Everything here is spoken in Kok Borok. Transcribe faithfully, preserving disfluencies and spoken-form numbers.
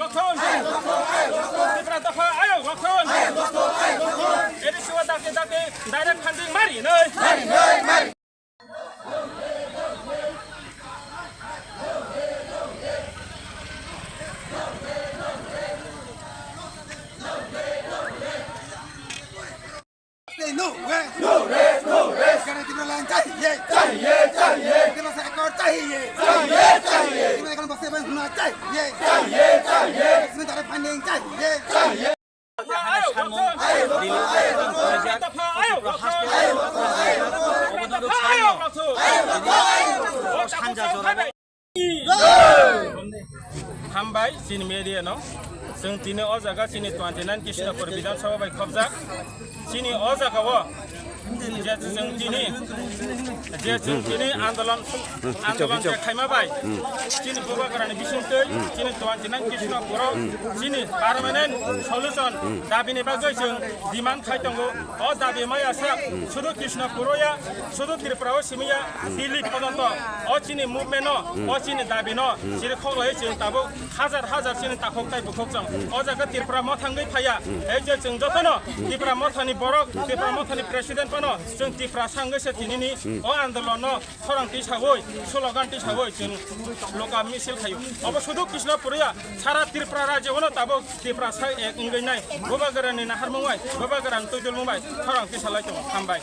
Rokhon! Tipra dopha ayok rokhon! A D C o dakti dakti direct funding mari nai! No way! No rest, no rest! Gana Tipraland chahiye! Chahiye, chahiye! Tiprasa accord chahiye! Chahiye, chahiye! Tiprasa accord bas mein hona chahiye! Chahiye, chahiye! Isme direct funding chahiye! Chahiye! Hambai chini media no. Chwng tini o jaga chini twenty nine Krishnapur Bidhan Sabha bai khobjak. Chini o jaga o je chwng tini, je chwng tini andolon, andolon je khaima bai chini Bubagrani bisingtwi chini twenty nine Krishnapur o chini permanent solution dabi ni bagwi chwng demand khai tongo. O dabi maya sa sudu Krishnapur o ya, sudu Tripura o simi ya, Delhi pojonto o chini movement no, o chini dabi no chiri khoklai chwng tabuk hajar hajar chini takhuk tai bukhuk chwng o jaga Tripura motha wngwi phaiya. Ei je chwng jotono Tripura mothani borok, Tripura mothani president phano chwng Tiprasa wngwi se tinini o andolon no khorang tisawi, slogan tisawi chwng loka misil khaio. Obo sudu Krishnapur ya, sara Tripura rajyo no tabuk Tiprasa ek wngwi nai. Bubagrani naharmung bai, Bubagrani twidulmung bai khorang tisalai tongo. Hambai.